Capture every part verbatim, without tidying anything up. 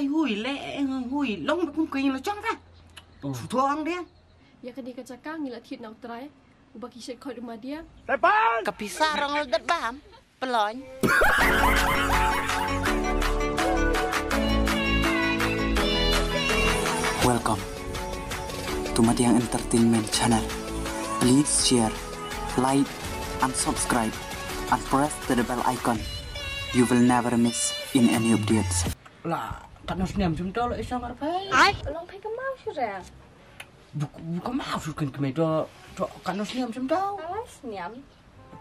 Hui le, eh, hui long ba kum keng la chang ta. Su thong dia. Ïa kane ka jaka ngi la thied na u trai uba ki shet khot ma dia. Ka pisa rong la dat bam. Pelon. Welcome to Madiang Entertainment Channel. Please share, like, and subscribe, and press the bell icon. You will never miss in any updates. La, katno snem jum to la isang ar phai. Ai, long phai ka mau shu re. Buk, buk ka mau shu kan kemai to, to katno snem jum to. Ala snem.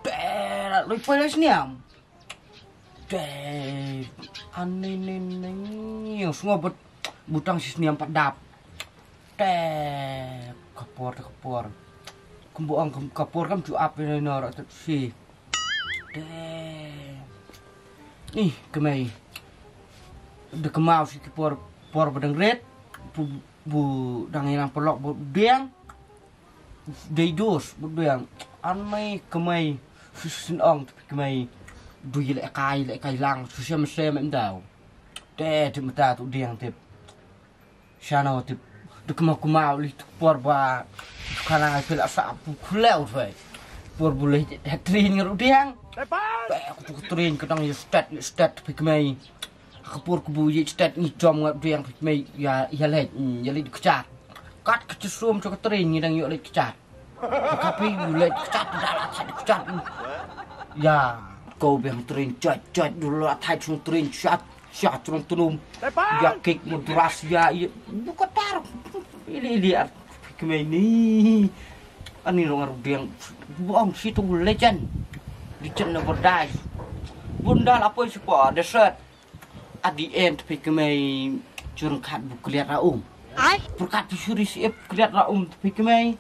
Te, loi poi lai sniam. Te, ani ni ni, sngo butang si sniam pat dap. Te, ka por, te ka por. Kumbu ang ka por kam chu ap ni no rat si. Te. Ih, kemai. De kemau si ki por, por ba dang ret. Bu, bu dang ïa nang pelok bu diang. Dei dus, bu diang. Anmai kemai. Susun ong tapi kemai. Du ïa le kai, le kai lang. Susem sem em dau. Te, te mata tu diang te. Shano tip. De kemau kemau li tu por ba. Kana ngai pel asa pu kulau tu ai. Por bu le trin ngeru diang. Pe aku tu trin kedang ïa stat, ïa stat tapi kemai. Ka por ku bu ïa stat ngi jom ngat diang tapi kemai ïa, ïa leit, hmm, ïa leit kechat. Kat kecesum tu ka trin ngi dang ïa leit kechat. Ka pi ïa leit kechat, dah lah kechat, kechat. Ya, kau biang trin, chat, chat, dulu lah thai sung trin, chat. Sha trong tunum. Ïa kik mudras ïa, ïa. Buka tar. Ili, ili ar. Kemai ni. Ani rong ar diang. Buang situ legend. Legend never die. Bunda la poi sipa desert. At the end pi kemai jurang kat bu kliat ra um. Ai. Purkat pi suri si ep kliat ra um pi kemai.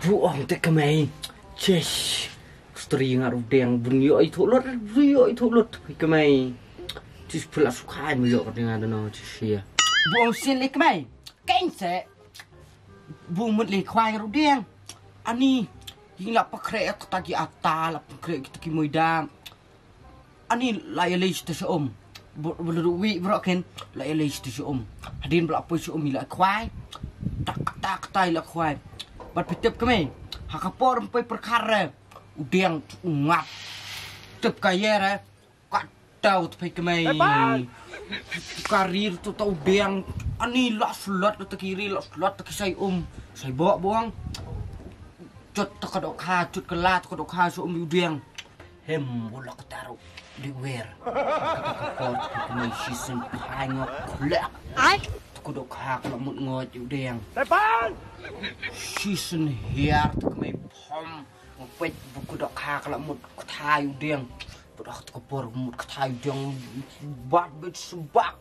Buang te kemai. Chesh. String aru deng bun yo itu lut, bun yo itu lut. Kemai. Tis pula sukai mu yo dengan dano tis ya. Buang sin le kemai. Kain se. Bung mut le kwai aru deng. Ani. Ing la pakre aku tagi ata la pakre kita ki muidang. Ani la ïa lei shita sha um. Bula ruh wi bro ken la ïa lei shita sha um. Hadien bula poi sha um ila kwai. Tak tak tai la kwai. Bat pitep kemai. Ha ka por poi perkara. U deng u ngat. Tep ka yere. Kat tau tep kemai. Ka rir tu tau deng. Ani la slot tu kiri la slot tu kisai um. Sai bok buang. Chut tu ka dok ha chut ka la tu ka dok ha sha um u deng. Hem, bulak taru di wer. Kata ka por tu kumai shishin phai ngok kulak. Ai. Tu kudok ha kala mut ngoj u deng. Tepan. Shishin hiar tu kumai pom. Ngopet bu kudok ha kala mut kthai u deng. Budak tu ka por mut kthai u deng. Bat bet subak.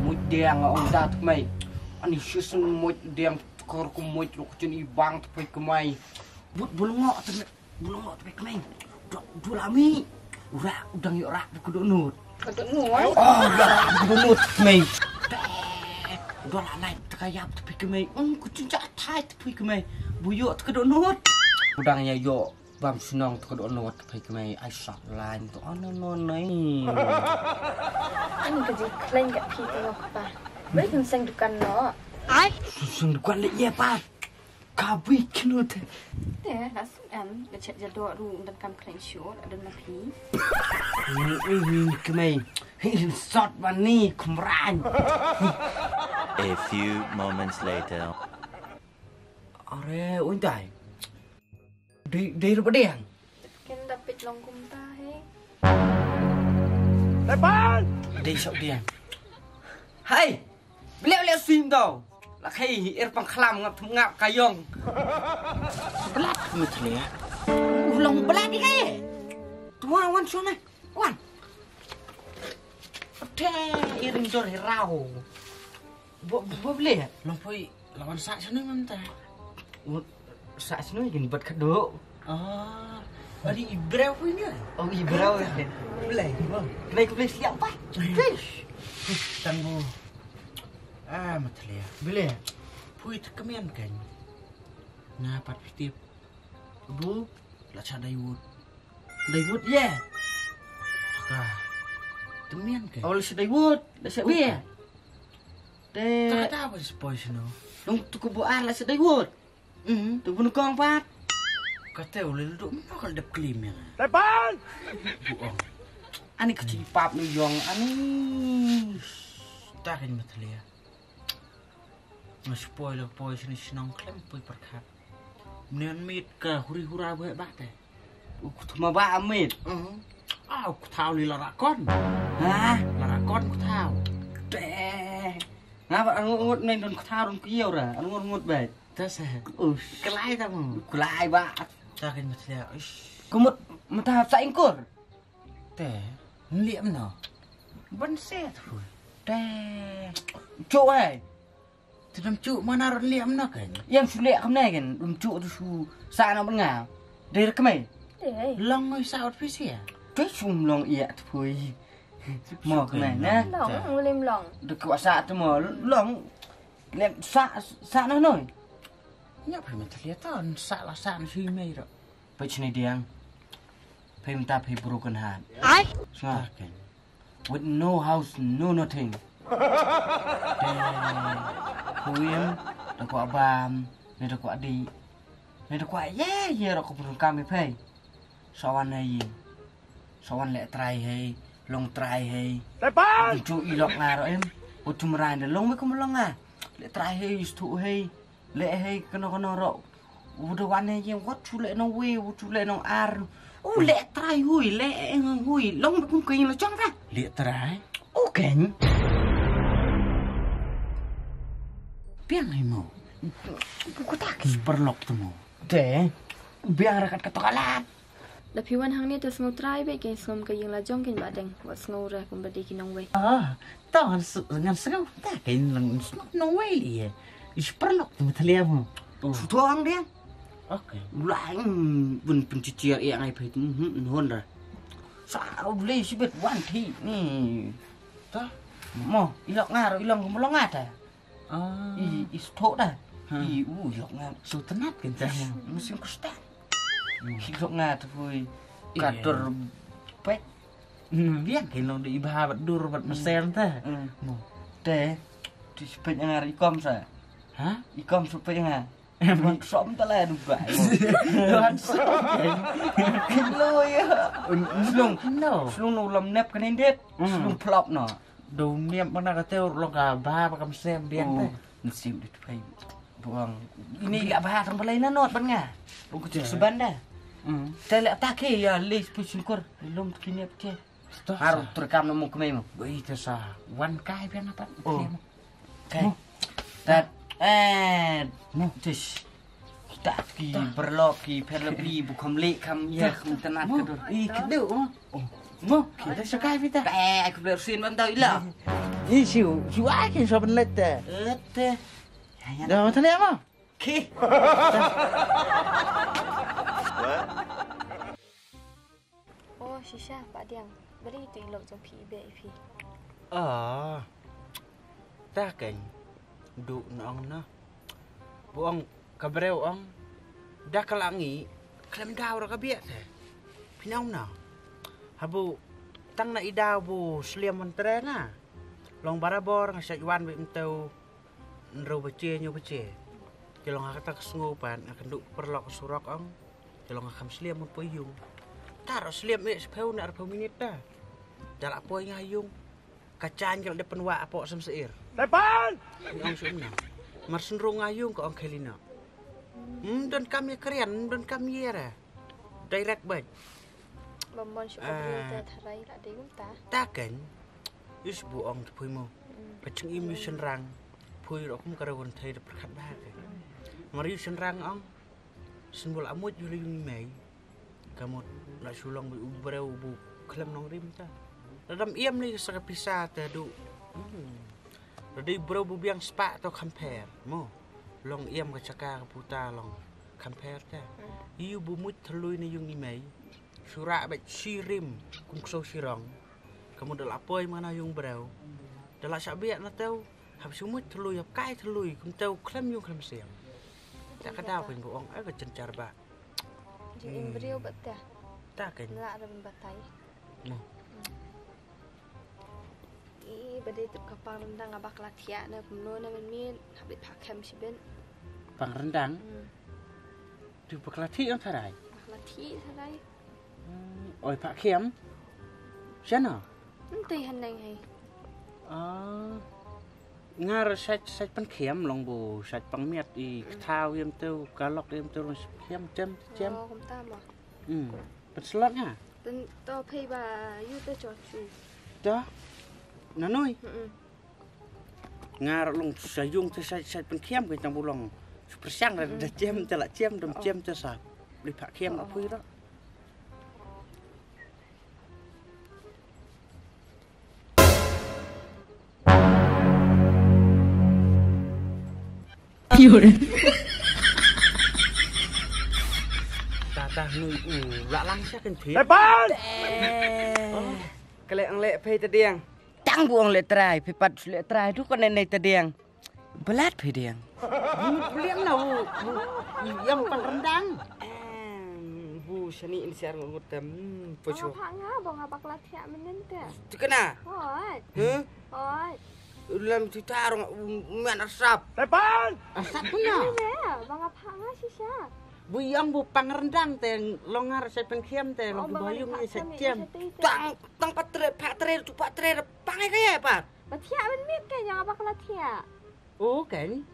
Mut deng ong da tu kumai. Ani shishin mut deng tu kor kumut ruk chen i bang tu kumai. But bulngok tu Bulong lo tebek meng. Dok dula mi. Ura udang yo rak buku donut. Buku donut. Oh, ura buku donut meng. Dula nai tekayap tebek meng. Ung kucing cak tai tebek meng. Buyo tebek donut. Udang ya yo bam senong tebek donut tebek meng. Ai sak lain tu ana no nai. Ani kerja kelain kat pi tu apa? Boleh kan seng dukan no. Ai. Seng dukan le ye pa. Ka bui kinu te. Te, la sum em, la chet jadok ru, dan kam kren shur, dan ma phi. Ni, ni, ni, kemai. Hi, sot mani, kumran. A few moments later. Are, ui dai. Dei, dei rupa dia. Ken dapit long kumta, he. Tepan! Dei sok dia. Hai! Beliau lihat sim tau. Lakai ir pang klam ngap ngap kayong. Belat mut ni ya. Ulang belat ni kai. Tua wan sana. Wan. Te iring jor hirau. Bo bo beli ya. Long poi lawan sa sana manta. Sa snu kin bat khadok. Ah. Ari ibrau pun ni. Oh ibrau ya. Belai. Belai ku belai siap pa. Fish. Tang bu. Ah matlia. Belai. Pui tak kemian kan. Ngapat pitip. Bu la cha dai wut. Dai wut ye. Ka. Temian ke? Oh, la sdei wut, la sdei wut. Te. Tak ada apa spoil sino. Dong tu ku buar la sdei wut. Hmm, tu pun kong pat. Kata ulil duk mano kal dep klim ya. Tepan. Buong. Ani kecil pap ni yong ani. Takin matlia. Nga spoil la poi sini sinong klem poi perkat. Mnian mit ka huri hura buat bate. Uku tuma ba amit. Ah, uku tau li larakon. Ha? Larakon uku tau. Deh. Ngapa angut ngai don uku tau don kiau ra. Angut ngut bai. Tas eh. Ush. Kelai tamu. Kelai ba. Takin matlia. Ush. Kumut mata sa ingkur. Te. Nliam no. Ban se tu. Te. Cuk hai. Te dam cuk mana ron liam na kan. Yang su lek kam ne kan. Dam cuk tu su sa na ban nga. Dei rek mai. Long ngoi sa ot pisia. Te sum long ia tu pui. Mo kan na. Long ngulim long. Dek wa sa tu mo long. Lem sa sa na noi. Nya pui ma tlia ton sa la sa na sui mai ro. Pei chini diang. Pei mta pei broken heart. Ai. Sa kan. With no house, no nothing. Te huim da kwah bam, ne da kwah dih, ne da kwah ye ye rok ko pun kam i phei. Sawan hei, sawan leh trai hei, long trai hei. Tepan. Chu i lok nga ro em. U chumrai da long me kum long nga. Leh trai hei, stu hei. Leh hei kano kano ro. U da wan hei jeng wat chu leh nong wei, u chu leh nong ar. U leh trai hui, leh eng hui. Long kum keng la chong ta. Leh trai. U keng. Piang hei mo. Ku tak. Perlok tu mo. Te. Biang rakat ka tokalat. Da phi wan hangne te sngew trai beit kein, sngew ka ïing la jong kein ba deng, wat sngew re kumba dei ki nongwei. Ah, to ngan s-, ngan sngew ta kein lang sngew nongwei li ïa. Ish perlok te ma thalia mo. Shu thong deng. Okay. Ulang bun pynchichiar ïa ngai phi tu, hmm, nhon ra. Sa u le shibit wan thi ni. Ta. Mo, ilok ngar, ilong kumba long ngar ta. Ah. I, i sthok da. Ha. I, u, yok nga. Su tnat kan ta. Musim kustan. Yok nga tu pui. Iya. Katur pek. Hmm, biang kan long di iba bat dur bat mesen ta. Hmm. Mo. Te. Ti sepet nga ikom sa. Ha? Ikom sepet nga. Wan som ta la du ba. Wan som. Lo ya. Slung. No. Slung no lam nep kan indet. Hmm. Slung plop no. Do miam mana ka teu long ka ba ba kam sem biang te. Nsim dit pai. Buang. Ini la ba tang balai na not ban nga. Buku cek seban da. Hmm. Te le ta ke ya le spu singkur. Lum kini apa ce. Har terkam nemu kemai mo. Boi te sa wan kai biang apa. Oh. Kai. Tat. Eh. No. Tis. Kita ki berlok ki perlebi bukom lek kam ya kam tenat kedur. I kedu mo. Mo kita sekai pita. Eh aku beli rusin ban tau ila. I siu siu ai kin sopan lete. Lete. Dah macam ni apa? Ki. Oh, shisha, Pak Diang. Beri tu ilok jong phi ibe i phi. Ah. Ta kan. Du nong na. Bu ong ka breu ong. Da ka langi. Klem daw ra ka biak te. Phi nong na. Habu tang na i daw bu sliam man tre na. Long barabor nga sa iwan bi mteu. Nro bache nyo bache. Ki long ha kata ka sngew pat nga kynduh perlok surok ong. Ki long ha kham sliam mut poi yung. Taro sliam eh sephew na arphew minit ta. Da la poi nga yung. Ka chan ki la dep pynwah apo sem seir. Tepan! Ni ong sum na. Mar senrung nga yung ka ong khelina. Hmm, don kam ye krian, hmm, don kam ye ra. Direct bad. Bambon shu kabri ta tharai la dei kumta. Ta kan. Is bu ong tu pui mo. Pacheng im yu senrang. Pui ro kum kara gon thai de perkat ba ke. Mar yu senrang ong. Sen bol amut yu le yung mei. Kamut la shu long bu breu bu klem nong rim ta. Radam iam le sa ka pisa ta du. Hmm. Radai breu bu biang spa to compare mo. Long iam ka chaka ka puta long compare ta. Yu bu mut thlui na yung i mei. Sura bet shirim kum kso shirong. Kamu da la poi mana yung breu. Da la sha biak na teu. Hap shu mut thlui hap kai thlui kum teu klem yung klem siang. Ta ka daw pin bu ong ai ka chen char ba. Jing im breu bet ta. Ta kan. La da batai. No. Dei tip ka pang rendang nga bak la thiah na kumno na mynmiet hap bit phah khem shibit. Pang rendang? Hmm. Tu bak la thiah ong tharai? Bak la thiah tharai. Hmm, oi phah khem? Shano? Ntai haneng hei. Ah. Ngar sait sait pan khem long bu sait pang miat i kthau yem tu kalok yem tu long khem chem chem. Oh, kumta mo. Hmm. Pan slot nga. Ten to phei ba yu te chot chu. Da. Nanoi. Hmm. Ngar long sa yung te sait sait pan khem ke tang bu long. Persang da da chem te la chem dam chem te sa. Li phah khem la phui ro. Tata nui u la lang sha kan phi. Tepan! Ka leh ang leh phei te diang. Tang bu ong leh trai, phei pat leh trai tu kan nei te diang. Belat phi diang. Bliang na u yang pang rendang. Em, bu shani in siar ngut tem. Pocho. Bang nga bang nga bak la thiah menen te. Tikana. Hoi. Huh? Hoi. Lam tu tarong man asap. Tepan. Asap pun na. Bang nga phak nga shisha. Bu yang bu pang rendang te long ngar sa pen khiam te long bu yung ni sa khiam. Tang tang patre patre tu patre pang ai kaya pat. Ba thiah ban mit ka nyang ba ka la thiah. O kan.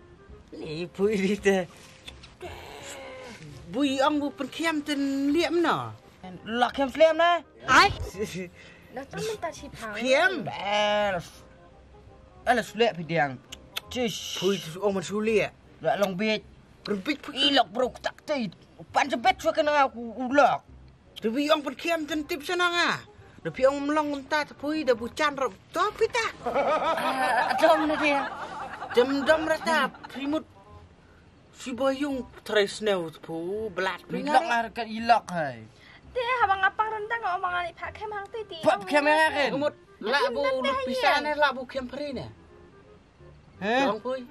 Ni pui di te. Bui ong bu pen khiam ten liam no. Lok khiam sliam na. Ai. Na tu mynta shi phang. Khiam. Bel. Ala sulek phi diang. Chish. Pui tu ong man sulek. Lok long bit. Rempit pui. I lok bro tak te. Pan jebet sua kena aku ulok. Da phi ong pynkhiem ten tip sha nga. Da phi ong mlong mynta te phi da buchan rop to phi ta. Dom na dia. Dem dom rata phi mut. Si boy yung trai snow te phi blat phi nga. Ilok ar ka ilok hai. Te haba nga pang rendang o ma nga ni pha khem hang te ti. Pha khem hang ke. Mut la bu lut pisa ne la bu khem free ne. He? Dong phi.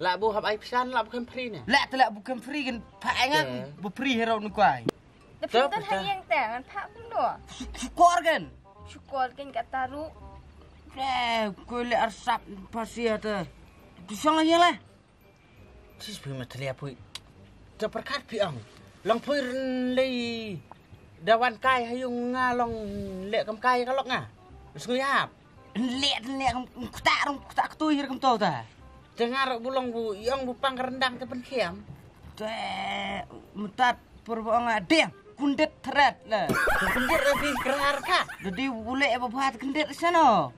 La bu hap ai pisa ne la bu khem free ne. La te la bu khem free kan pha ai nga bu free hero ni kwai. Te pyntan ha ïing te ngan phah kumno? Shukor kan. Shukor kan ka taru. Eh, ko le arsap pasi ata. Tu shong ïa le. Sis phi ma thlia pui. Te pyrkhat phi ong. Long pui ryn lei da wan kai ha ïung nga long leh kam kai ka lok nga. Sngu ïap. Leh leh kam kta rong kta ktui kam to ta. Te nga ro bu long bu ïong bu pang rendang te pynkhiam. Te mynta por ba ong adeng kundit thret la. Kundit la di krar ka. Dadi u leh ba bha kundit sano.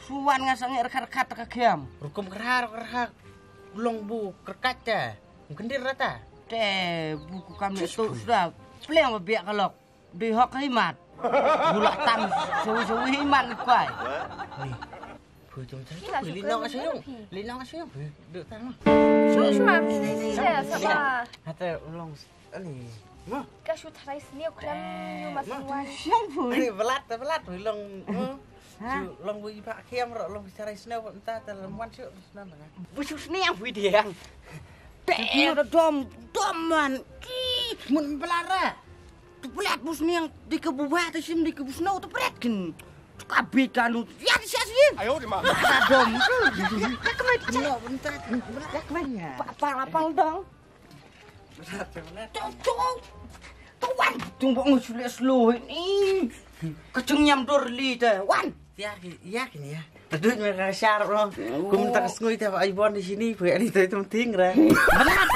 Suwan nga sangeh rkhat rkhat ka khiam. Rukum krar krar long bu kerkat te. Kundit rata. Te bu ku kam le tu suda. Pleng ba biak ka lok. Dei hok hi mat. Bulak tam sawi sawi hi mat ni kwai. Phui tum sa. Li nong asayong. Li nong asayong. Duk tang. Shu shu am. Sa sa ba. Hata long ani. Ma. Ka shu tharai sniu kram yu ma sniu wan. Siang phui. Ani belat belat phui long. Shu long bui ba khiam ro long tharai sniu ba ta ta lam wan shu sniu. Bu shu sniang phui diang. Te da dom dom man. Ki mun belara. Tu pelat bu sniang di ke bu ba te sim di ke bu snow tu pret kin. Tu ka bit ka nu. Ya di sia sim. Ayo di ma. Ka dom tu. Ka kemai. No bentar. Ka kemai. Pa pa la pal dong. Tu tu. Tu wan. Tu bong sulit slow ni. Keceng nyam dor li te. Wan. Ya ki ya ki ni ya. Tadut me ka shar ro. Kum tak sngui te ba ai bon di sini pui ani te tum ting ra. Benar.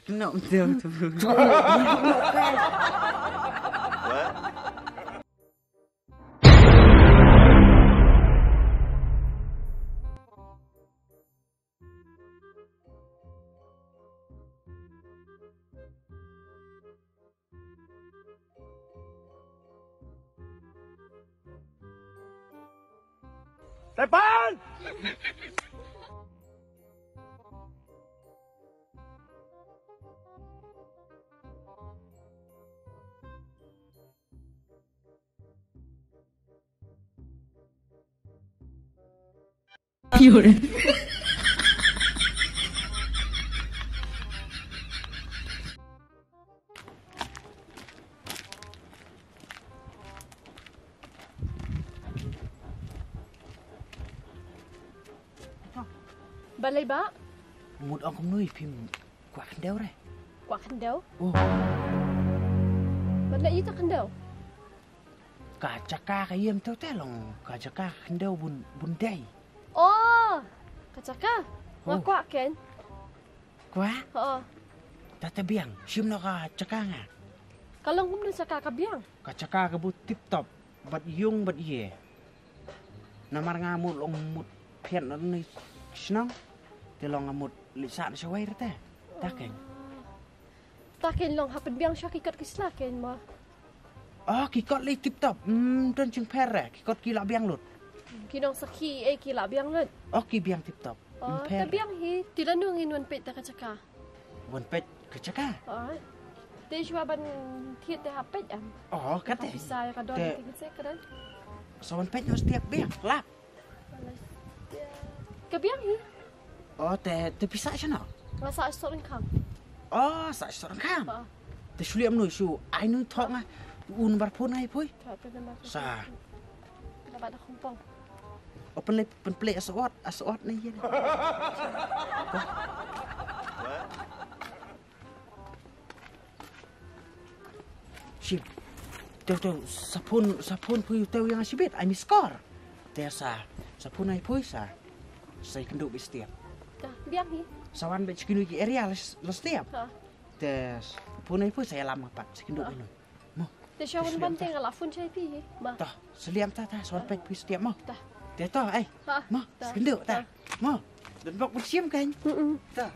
Kena betul tu. Tepan! Balei ba? Mut ong kumno ïa phi, kwah khyndew re? Kwah khyndew? Oh. Balei ïa ta khyndew? Ka jaka ka ïem te te long ka jaka khyndew bun bun dei. Oh. Ka jaka. Nga kwah ken. Kwah? Oh. Ta te biang. Shim noh ka jaka nga. Ka long kumno jaka ka biang? Ka jaka ka bun tip top. Bad ïung bad ïe. Namar nga mut long mut phian na ni shnong. Te long nga mut li sa na shawai rete. Ta ken. Ta ken long hapdeng biang sha ki kot ki sla ken ma. Oh, ki kot li tip top. Hmm, don jingpher re. Ki kot ki la biang lut. Ki nong sakhi eh ki la biang lut. Oh, ki biang tip top. Oh, ta biang hi. Te lano ngin wan peit ta ka jaka. Wan peit ka jaka. Oh. Te shuwa ban thied te hap peit am. Oh, kata. Pisa ïa ka don te. Te ki se ka don. Sa wan peit noh step biang lap. Ka biang hi. Oh, te te pisa shano? Nga sa sot ryngkhang. Oh, sa sot ryngkhang. Oh. Te shu liam noh shu ai noh thok nga. Un bar phone ai poi. Sa. Dapat dah kumpong. Open leh, open play aswat, aswat ni ïa. Shim. Teo teo, sa phone, sa phone phi teo ïa nga shibit, ai miss call. Te sa, sa phone ai phi sa. Sa ïakynduh beit step. Biang hi. Sa wan beit sha kino ki area la step. Te sa phone ai phi sa ïalam nga pat sha kynduh beit noh. Mo. Te sha wan ban te nga la phone sha phi hi. Ma. Toh, sa liam ta ta, sa wan peit phi step mo. Te toh, ai. Mo, sa kynduh ta. Mo. Don bok bok shim kan. Toh.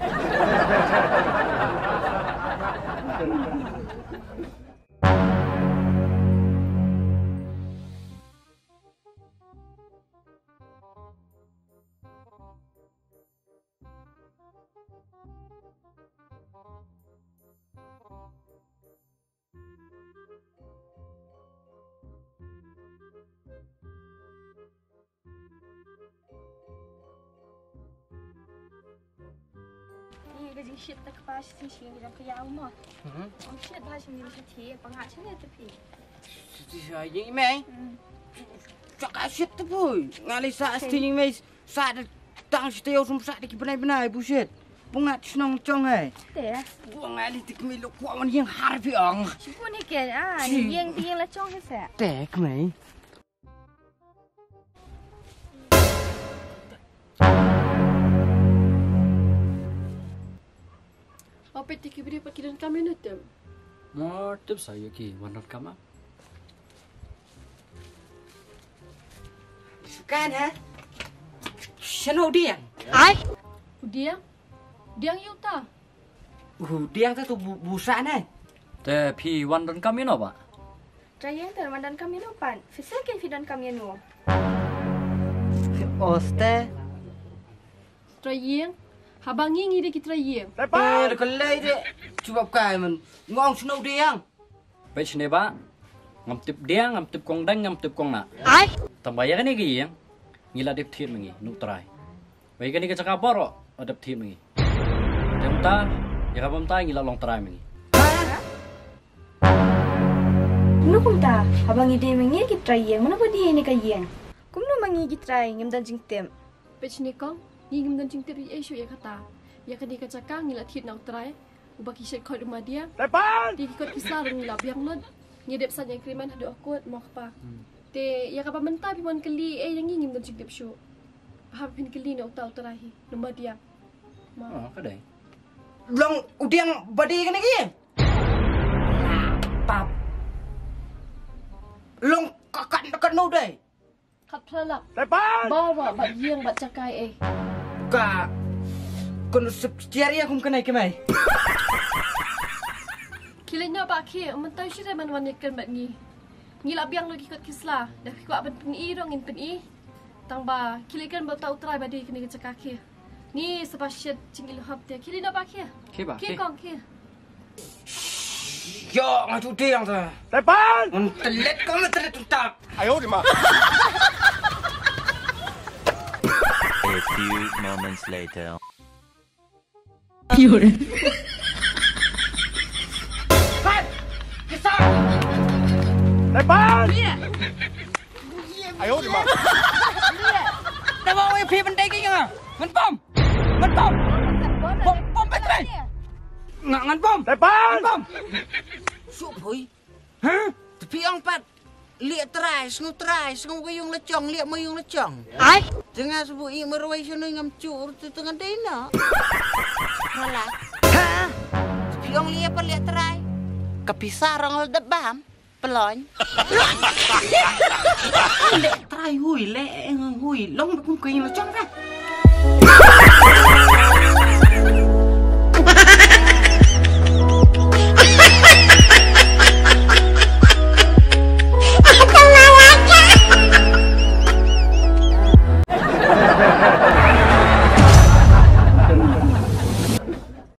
Ka jingshit ta kpa shi shi jong ka ïaw mo. Ong shit ba shi ni shi ti pa nga shi ni ta phi. Shi shi ïing mei. Chaka shit ta phi. Nga li sa sti ïing mei sa da tang shi ta ïaw sum sa da ki bnai bnai bu shit. Bunga shnong chong hai. Te. Bunga li tik mei lo kwa wan ïing har phi ong. Shi pu ni ke ah ïing ïing la chong he sa. Te kmei. Ba peit te ki briew pat ki donkam ïa no tip. Mo tip sa ïa ki wan donkam ah. Sukan ha? Shano u Diang? Ai? U Diang? Diang ïa uta. U Diang ta tu bu, busa ne. Te phi wan donkam ïa no ba? Trai ïing te wan donkam ïa no pat. Phi sa ken phi donkam ïa no. Phi oste. Trai ïing. Haba ngi ngi de ki trai ïing. Eh, le ka lei de. Jubab kai man. Nga ong shano u Diang. Peit shane ba ngam tip Diang, ngam tip Kong Deng, ngam tip Kong Nah. Ai. Tang ba ïa kane ka ïing ngi la dep thied ma ngi na u trai. Ba ïa kane ka jaka baroh la dep thied ma ngi. Te mynta ïa kaba mynta ngi la long trai ma ngi. Kumno kumta? Haba ngi dei ma ngi ki trai ïing, mano ba dei ïa kane ka ïing? Kumno ma ngi ki trai ngim don jingtip? Peit shane kong, ngi ngim don jingtip ei ei shuh ïa kata. Ïa kane ka jaka ngi la thied na u trai. Uba ki shet khot u Madia. Tepan! Te ki kot ki sla ruh ngi la biang lut. Ngi dep sign agreement haduh akut mo kpa. Hmm. Te ïa kaba mynta phi wan kylli ei ïa ngi ngim don jingtip shuh. Hap phin kylli na uta u trai hi, na u Madia. Ma. Oh, ka dei. Long u Diang ba dei kane ki? Pap. Long ka kat kat no dei. Khat phra lak. Tepan! Baroh bad ïing bad jaka ei. Ka. Kun sep tiar ïa kum kane kmai. Khie leit noh ba khie, mynta u shirei man wan ïakren bad ngi. Ngi la biang lut ki kot ki sla, da phi kwah ban pyni ruh ngin pyni. Tang ba khie leit kren bad uta u trai ba dei kane ka jaka khie. Ngi sa ba shet jingïalehop te khie leit noh ba khie. Khie ba, khie khie. Kong khie. Ïa, nga tu tiang ta. Tepan! Ngan telet kong, ngan telet tuntak. Ayo di ma. A few moments later. Tepan! Ayo di ma. Tepan, wei phi ban dei ki nga. Ngan pom. Bom, bom, bom, bom, trai. Nga ngan bom. Tepan. Bom. Shu phui. Ha? Te phi ong pat lieh trai, sngew trai, sngew ka yung la chong, lieh ma yung la chong. Ai. Te nga sbu i marwai shano ngam chu ur te te ngan dei no. Hala. Ha? Te phi ong lieh pat lieh trai. Ka pisa rong la dep bam. Pelon. Lieh trai hui, lieh eng hui, long ba kum ka yung la chong ka.